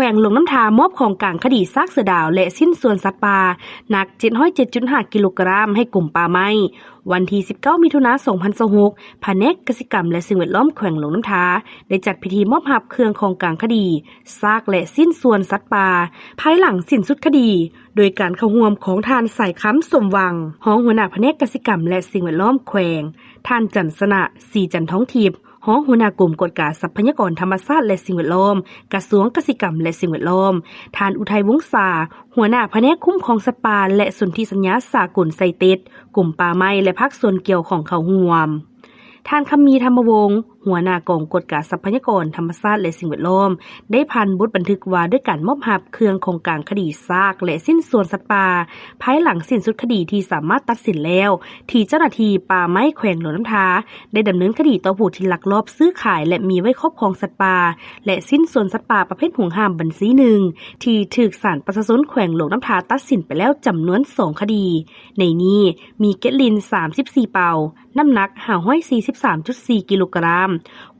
ວງຫຼວງນ້ຳທາ ມອບຂອງກາງຄະດີຊາກເສືອດາວ ແລະ ຊິ້ນສ່ວນສັດປ່າ ໜັກ ເຈັດຮ້ອຍເຈັດຈຸດຫ້າ ກິໂລກຣາມ ໃຫ້ກົມປ່າໄມ້. ວັນທີ ສິບເກົ້າ ມິຖຸນາ ສອງພັນຊາວຫົກ ພະແນກກະສິກຳ ແລະ ສິ່ງແວດລ້ອມ ແຂວງຫຼວງນ້ຳທາ ໄດ້ຈັດພິທີມອບຮັບເຄື່ອງຂອງກາງຄະດີ ຊາກ ແລະ ຊິ້ນສ່ວນສັດປ່າ ພາຍຫຼັງສິ້ນສຸດຄະດີ ໂດຍການເຂົ້າຮ່ວມຂອງທ່ານ ສາຍຄຳ ສົມຫວັງ ຮອງຫົວໜ້າພະແນກກະສິກຳ ແລະ ສິ່ງແວດລ້ອມແຂວງ, ທ່ານ ຈັນຊະນະ ສີຈັນທອງທິບ ຮອງຫົວໜ້າກົມກວດກາຊັບພະຍາກອນທຳມະຊາດ ແລະ ສິ່ງແວດລ້ອມ ກະຊວງກະສິກຳ ແລະ ສິ່ງແວດລ້ອມ, ທ່ານ ອຸໄທ ວົງສາ ຫົວໜ້າພະແນກຄຸ້ມຄອງສັດປ່າ ແລະ ສົນທິສັນຍາສາກົນໄຊເຕັດ, ກົມປ່າໄມ້ ແລະ ພາກສ່ວນກ່ຽວຂ້ອງເຂົ້າຮ່ວມ. ທ່ານ ຄຳມີ ທຳມະວົງ ຫົວໜ້າກອງກວດກາຊັບພະຍາກອນທຳມະຊາດ ແລະ ສິ່ງແວດລ້ອມ ໄດ້ຜ່ານບົດບັນທຶກວ່າດ້ວຍການມອບຮັບເຄື່ອງຂອງກາງຄະດີຊາກ ແລະ ຊິ້ນສ່ວນສັດປ່າ ພາຍຫຼັງສິ້ນສຸດຄະດີທີ່ສາມາດຕັດສິນແລ້ວ ທີ່ເຈົ້າໜ້າທີ່ປ່າໄມ້ແຂວງຫຼວງນ້ຳທາ ໄດ້ດຳເນີນຄະດີຕໍ່ຜູ້ທີ່ລັກລອບຊື້ຂາຍ ແລະ ມີໄວ້ຄອບຄອງສັດປ່າ ແລະ ຊິ້ນສ່ວນສັດປ່າປະເພດຫວງຫ້າມບັນຊີໜຶ່ງ ທີ່ຖືກສານປະຊາຊົນແຂວງຫຼວງນ້ຳທາຕັດສິນໄປແລ້ວຈຳນວນສອງຄະດີ. ໃນນີ້ມີເກັດລິນ ສາມສິບສີ່ເປົາ ນ້ຳໜັກ ຫ້າຮ້ອຍສີ່ສິບສາມຈຸດສີ່ ກິໂລກຣາມ,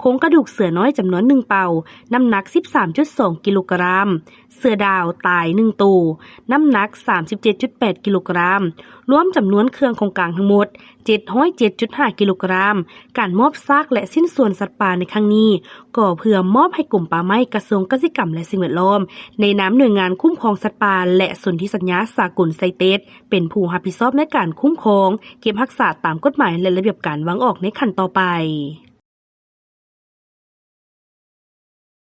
ໂຄງກະດູກເສືອນ້ອຍຈຳນວນໜຶ່ງເປົາ ນ້ຳໜັກ ສິບສາມຈຸດສອງ ກິໂລກຣາມ, ເສືອດາວຕາຍໜຶ່ງໂຕ ນ້ຳໜັກ ສາມສິບເຈັດຈຸດແປດ ກິໂລກຣາມ, ລວມຈຳນວນເຄື່ອງຂອງກາງທັງໝົດ ເຈັດຮ້ອຍເຈັດຈຸດຫ້າ ກິໂລກຣາມ. ການມອບຊາກ ແລະ ຊິ້ນສ່ວນສັດປ່າໃນຄັ້ງນີ້ ກໍເພື່ອມອບໃຫ້ກົມປ່າໄມ້, ກະຊວງກະສິກຳ ແລະ ສິ່ງແວດລ້ອມ ໃນນາມໜ່ວຍງານຄຸ້ມຄອງສັດປ່າ ແລະ ສົນທິສັນຍາສາກົນໄຊເຕັດ ເປັນຜູ້ຮັບຜິດຊອບໃນການຄຸ້ມຄອງ, ເກັບຮັກສາຕາມກົດໝາຍ ແລະ ລະບຽບການວາງອອກໃນຂັ້ນຕໍ່ໄປ.